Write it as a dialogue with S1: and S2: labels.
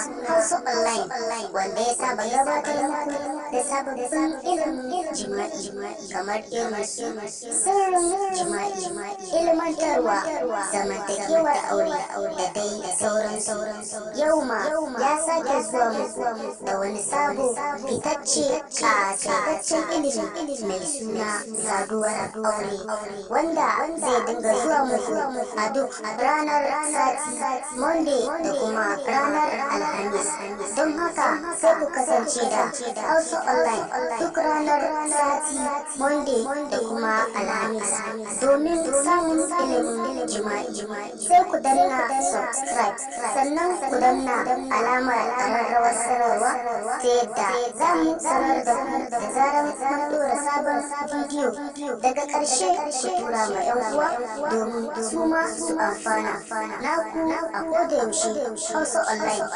S1: Hausa Online, wanda ya saba gabatar muku da sababbin ilimin jima'i kamar irin su sirrin jima'i, ilmantarwa, zamantakewar aure da dai sauransu. Yau ma ya sake zuwa muku da wani sabo fitacce ƙasaitaccen ilimi mai suna saduwar aure, wanda zai dinga zuwa muku a duk ranar sati, Monday da kuma ranar Alhamis. Don haka sai ku kasance da Hausa Online duk ranar sati, Monday da kuma Alhamis, domin samun ilimin jima'i. Sai ku danna subscribe, sannan ku danna alamar ƙararrawar sanarwa, ta yadda za mu sanar da ku da zarar mun ɗora sabon bidiyo. Daga ƙarshe ku tura ma 'yan uwa domin su ma su amfana. Naku a koda yaushe, Hausa Online.